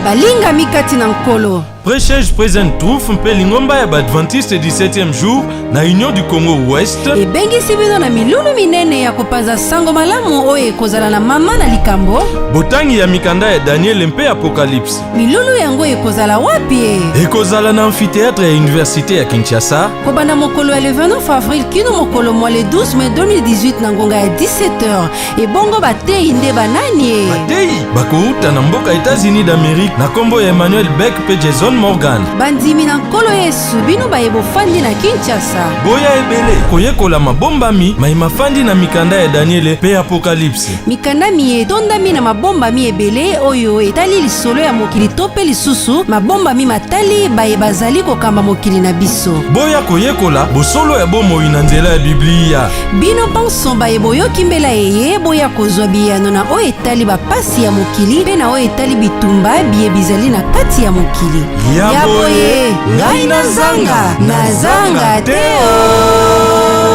Balingami kati na Nkolo. Prêchage Present Truth mpe lingomba ya Baadventiste du 7e jour na Union du Congo Ouest ebengisi bino na milulu minene ya kopanza sango malamu oyo ekozala na mama na likambo botangi ya mikanda ya Daniele mpe Apocalypse. Milulu yango ekozala wapi e? Ekozala na amphithéâtre ya Université ya Kinshasa kobanda mokolo ya le 29 avril kino mokolo mwa le 12 mai 2018 na ngonga ya 17h. Ebongo bateyi nde banani e? Bateyi bakouta na mboka États-Unis d'Amérique na nkombo ya Emmanuel Beck mpe Jason Morgan. Bandimi na Nkolo Yesu, bino baye bofandi na Kinshasa, boya ebele koyekola mabombami maye mafandi na mikanda ya Daniele mpe Apokalipse. Mikanda miye etondami na mabombami ebele oyo etali lisolo ya mokili to mpe lisusu mabombami matali baye bazali kokamba mokili na biso. Boya koyekola bosolo ya bomoi na nzela ya Biblia. Bino banso baye boyoki mbela eye, boya kozwa biyano na oyo etali bapasi ya mokili mpe na oyo etali bitumba biye bizali na kati ya mokili. Ya boye, ngai nazanga, nazanga te o.